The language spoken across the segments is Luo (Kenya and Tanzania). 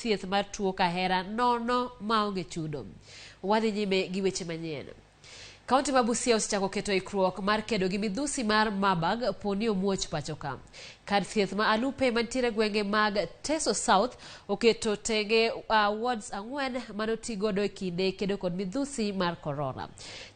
Thieth mar tuo kahera nono maonge chudo. Wadhi nyime gi weche manyien. Kaunti ma Busia osechako keto ikruok mar kedo gi midhusi mar Marburg poni omuoch pacho ka. Kar thieth ma Alupe mantiere gwenge mag Teso South oketo tenge wards 4 mane otigodo e kinde kedo kod midhusi mar corona.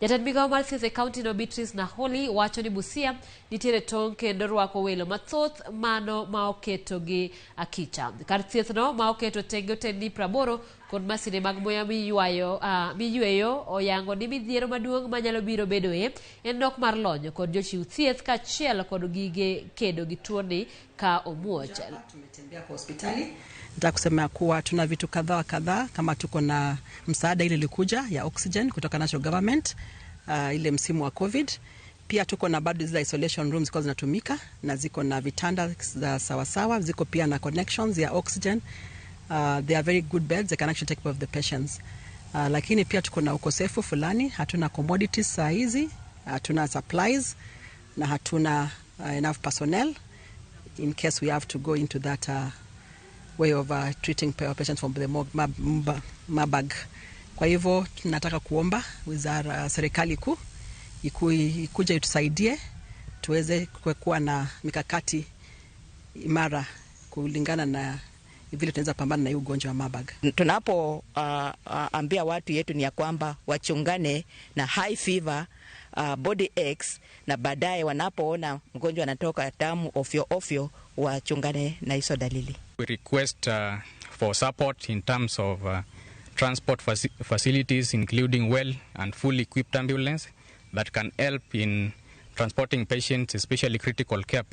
Jatend migawo mar thieth e kaunti no Beatrice Naholi wacho ni Busia nitiere tong' kendo rwako welo mathoth mano ma oketo gi akicha. Kar thieth no ma oketo tenge otendni 80 kod masinde mag muya miyweyo oyango ni midhiero maduong' manyalo biro bedoe en nok mar lony kod jochiw thieth kaachiel kod gige kedo gi tuoni ka omuoch. Tumetembea kwa hospitali, nataka kusema kuwa tuna vitu kadhaa wa kadhaa, kama tuko na msaada ile ilikuja ya oxygen kutoka national government, ile msimu wa COVID. Pia tuko na bado zile isolation rooms ziko zinatumika na ziko na vitanda za sawasawa, ziko pia na connections ya oxygen. They are very good beds, they can actually take care of the patients. Lakini pia tuko na ukosefu fulani, hatuna commodities saa hizi, hatuna supplies na hatuna enough personnel in case we have to go into that way of treating patients from the Marburg. Kwa hivyo tunataka kuomba wizara, serikali kuu ikuja itusaidie tuweze kuwa na mikakati imara kulingana na vile tunaweza pambana na hii ugonjwa wa Marburg. Tunapo ambia watu yetu ni ya kwamba wachungane na high fever, body aches, na baadaye wanapoona mgonjwa anatoka damu ofyo ofyo wachungane na hizo dalili. We request for support in terms of transport facilities, including well and fully equipped ambulance that can help in transporting patients, especially critical care patients.